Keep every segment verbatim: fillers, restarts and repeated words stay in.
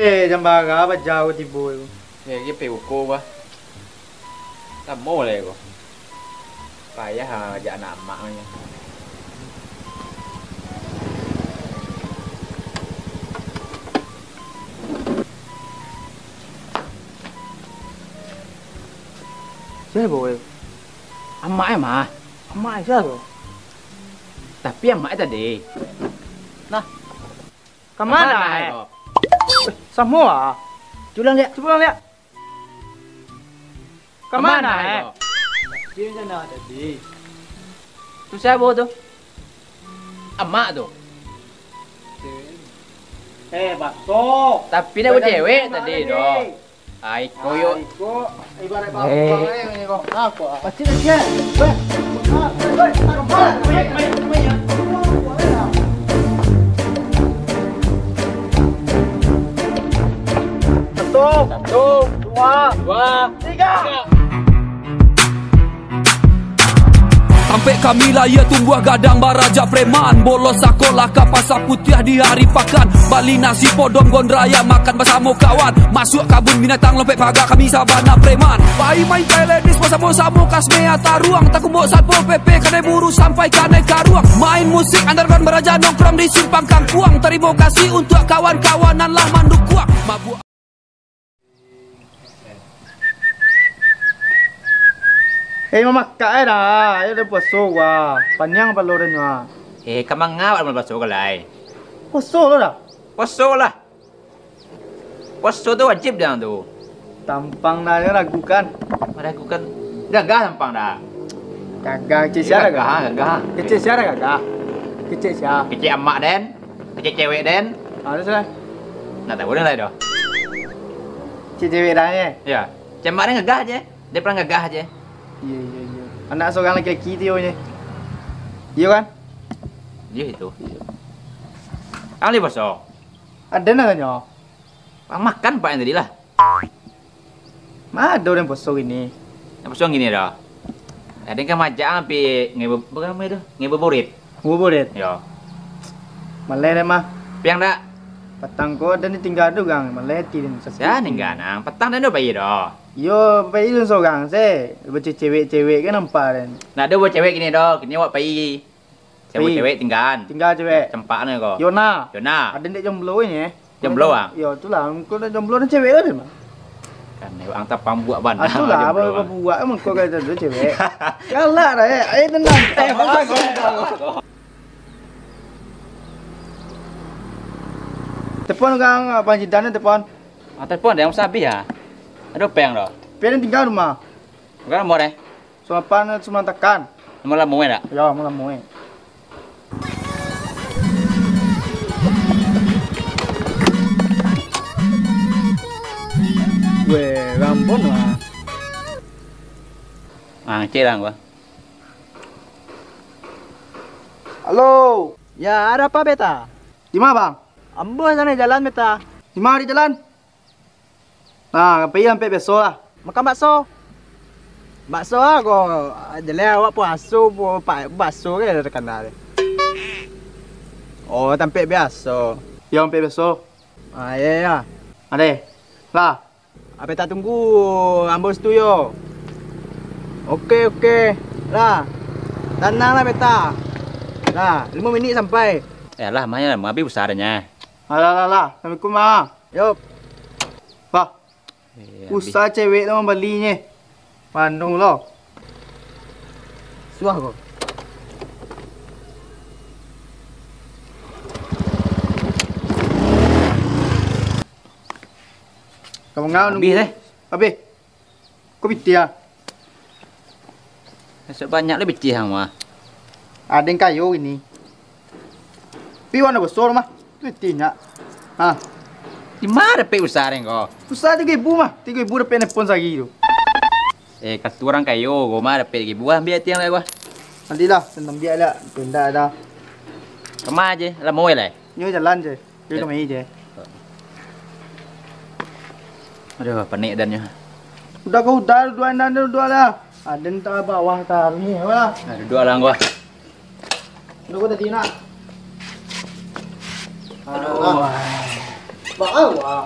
Eh, jam bara bajau tibo tu? Ni lagi pai buko, bah. Lamo lai ko. Payah, ah, ajak anak amak ko nyo. Sia ko? Amak e mah. Amak e sia ko? Tapi amak e tadi. Nah. Ka ma, eh? Eh, samo ah. Cubo liek. Cubo liek. Ka ma, eh? Tadi. Tu sia ko tu? Amak tu. Eh, baso. Tapi ndak bacewek tadi doh. Ai, koyo. Ai, ko ibarat bawang eh, ini ko. Nah, ko. Pasti dah siap. Weh. Satu. Satu. Dua. Dua. Tiga. Tampek kami lahia tumbuah gadang baraja preman. Bolos sakolah ka Pasar Putiah di hari pakan. Bali nasi podom gondraya makan basamo kawan. Masuak kabun binatang lompek paga kami sabana preman. Pai main tenis basamo-samo kasmea taruang. Takumbok satpol P P kanai buru sampai kanai karuang. Main musik underground baraja nongkrong di simpang kangkuang. Tarimo kasih untuak kawan-kawan nan lah mandukuang. Mabuk. Eh, mamakak eh dah. Ayo dah puaso wah. Paniang palo dah nyo ah. Eh, ka manga awak bulan puaso ko lai? Puaso lo dah. Puaso lah. Puaso tu wajib dah tu. Tampang dah, nyo ragukan. Maragukan. Gagah tampang dah. Gagah, kecek sia dah gagah. Gagah, gagah. Kecek sia dah gagah. Kecek sia. Kecek amak den. Kecek cewek den. Ah, terus lah. Nak tahu den lah doh. Kecek cewek dah, eh? Ya. Kecek amak den gagah je. Dia pernah gagah je. Iya, iya, iya. Anak seorang laki-laki tu, yo, nye. Iya kan? Iya itu. Ang lai puaso? Ado nak tanyo. Ang makan pak yang tadi lah. Ma ado urang puaso kini? Yang puaso kini dah. Ado kan majak ang pi ngebo, apo namo tu? Ngebo burit. Ngebo burit? Yo. Maleh deh mah. Piang dak? Patang ko ado ni tingga tu, Gang. Maleh ati den. Sia tingga nang. Patang den pai doh. Yo, pai den sorang se. Bacewek-cewek kan nampak den. Ndak ado bacewek kini doh. Kini awak pai. Sia bacewek tinggaan. Tingga cewek. Campak ni ko. Yona. Yona. Ado dek jomblo ni, eh. Jomblo, ah? Yo, itulah. Engko dah jomblo dah cewek lah den mah. Kan, eh, ang tapambuak bana. Ah, itulah, jomblo, apa ah. Buat mengko kata tu cewek. Galak dah, eh. Eh, tenang. Eh, bagus. Telepon urang, ah, Bang Jidan ni telepon. Ah, telepon deh, yang usah habis ah. Ado peng doh. Peng tingga rumah. Bukan nomor eh. Samapan sumang takan. Nomor lamo eh dak? Yo, nomor lamo eh. Weh, Rambon lah. Ah, cek lah gua. Halo. Ya, ada apa, Beta? Di mana, Bang? Ambo sana jalan, Beta. Di mana di jalan? Nah, pai ampek bakso lah. Makan bakso. Bakso ah, ko. Jaleh awak puaso, pu-, pa-, bakso ke ado takana deh. Oh, tampek biaso. Yo, ampek bakso. Ah, iya, iya. Ade. Lah. Ape tak tunggu ambo situ yo. Oke, oke. Lah. Tanang lah, Beta. Lah, limo minik sampai. Eh, lah, mah yo, mah abih pulsa nyo. Alah, lah, lah. Assalamualaikum, ah. Yo. Bah. Eh, pulsa cewek tu mambali nye. Mano lo. Suah ko. Kamu ngau nunggu. Habis, eh? Habis. Ko pitih ah. Nasib banyak lah pitih ang mah. Ado nan kayo kini. Pi wan ado basua mah. Pitih nyak. Ha. Di ma dapek pulsa den ko? Pulsa tigo ribu mah. Tigo ribu dapek nelpon sahari tu. Eh, kartu urang kayo ko mah dapek tigo ribu. Ambiak tiang lai ko. Nanti lah, sen ambiak lah. Pindah dah. Kama je, lah mau lai. Nyo jalan je. Dia kemari je. Aduh, panik dan nyo. Udah kau udah dua nan dua lah. Ada tak bawah taruh ni, apa? Nah, duduk lah gua. Udah gua tadi nak. Aduh. Bawah.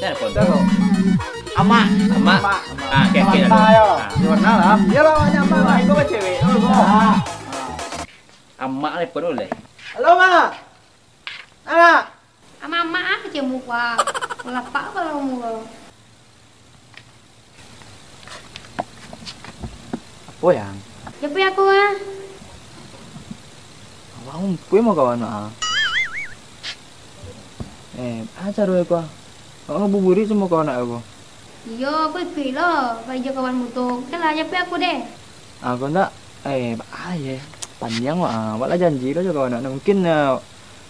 Dah, telepon. Dah, kok. Amak. Amak. Amak. Ah, oke, oke, dah. Mantap, yo. Ah. Di mana lah? Iyolah, awaknyo amak lah. Itu kan cewek. Oh, kok. Ah. Amak, amak ah, kecil muka. Lapak kalau muka. Apo, Yang? Siapo aku, ah? Awak ngumpul mah kawan, ah. Eh, baa caro ko, ah? Awak ngabuburit samo kawan awak ko. Iyo, aku ikuik lo, pai jo kawanmu tu. Oke lah, siapo aku deh? Aku ndak, eh, baa ye. Panjang, wak, ah. Awak lah janji lo jo kawan awak. Mungkin, ah,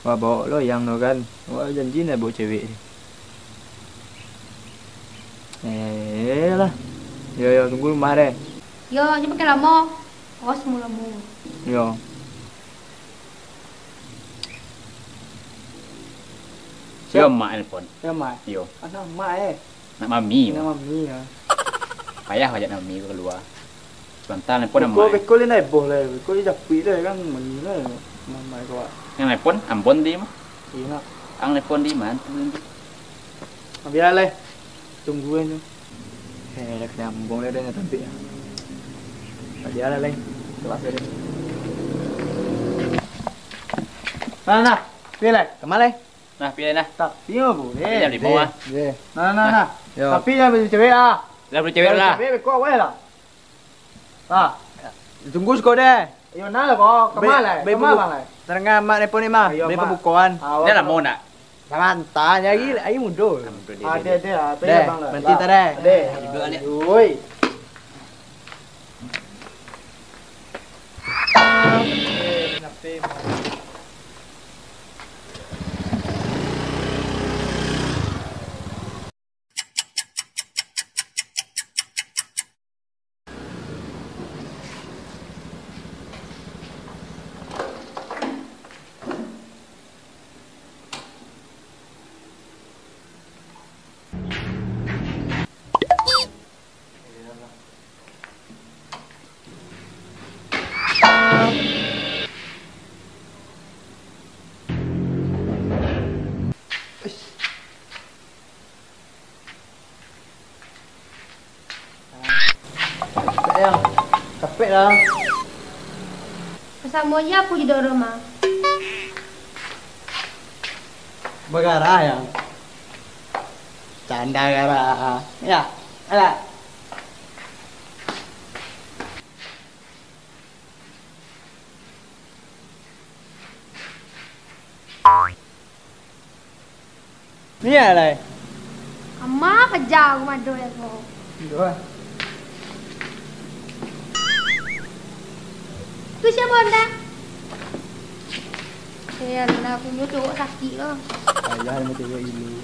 wak bawa lo Yang tu kan. Awak janji ndak bawa cewek ni. Eh, lah. Yo, yo, tunggu rumah deh. Yo, jan pakai lamo. Awas mu lamo. Yo. Yo, mak nelpon. Yo, mak. Yo. Anak mak, eh. Anak mami. Anak mami, yo. Payah ajak anak mami kalua. Sabanta nelpon amak, eh. Beko lai naiboh lai. Beko japuik lai kan, mani lai. Mama ko, wak. Nan nelpon, Ambon tadi mah. Iyo, nak. Ang nelpon di ma tu? Bialah. Tunggu aja. Eh, dah kena Ambon dah, dah tampik. Bialah, lai. Kelas dia. Nah, nah. Pi lai. Ka ma lai? Nah, pi lai, nah. Tapi ndak buliah. Pi jam limo, ah. Nah, nah, nah. Yo. Tapi jan bali cewek, ah. Lah, bali cewek lah. Cewek beko awak lah. Ah, tunggu siko deh. Yo, nah lah, kok. Ka ma lai? Ka ma, Bang, lai? Tarangah mak nelpon ni, mah. Iyo, bali mak. Pabukoan. Dah lamo nak? Sabanta, lagi, lagi mudo. Ade, ade, ah, deh, Bang, lah. Berhenti tadi. Ade. Duduk, ade. Oi. Capek, Yang. Capek lah. Samo aja aku di rumah. Bagarah, Yang. Canda garah. Ya, alah. Ni ya, lai. Amak aja aku mado ya ko. Dua. Tu siapa anda? Eh, alah, punyo cowok sakik ko. Payah nak cowok ini.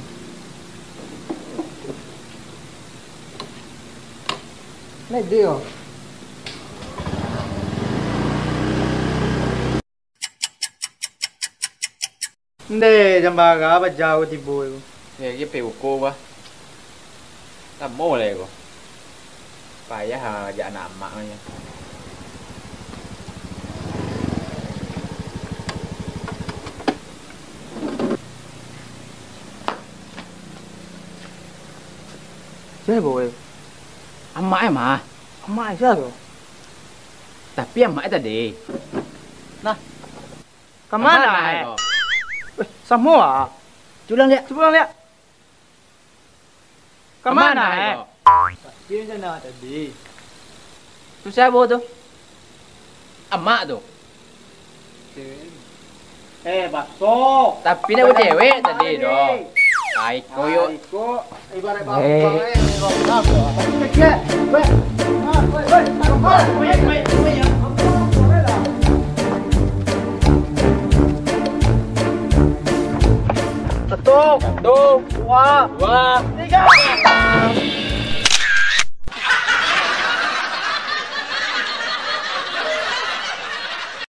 Lai dia. Ndeh, jam bara baja ko tibo tu? Ya, dia pai buko, bah. Lamo lai ko. Payah, ah, ajak anak amak ko nyo. Sia ko, weh? Amak e mah. Amak e sia tu? Tapi amak e tadi. Nah. Ka ma e ko? Weh, samo ah. Cubo liek. Cubo liek. Ka ma e ko? Tapi rencana tadi. Tu sia tu? Amak tu. Eh, baso. Tapi nak bacewek tadi tu. Ai, koyok. Ai, ko ibarat bangkang, eh. Satu. Satu. Dua. Dua. Tiga.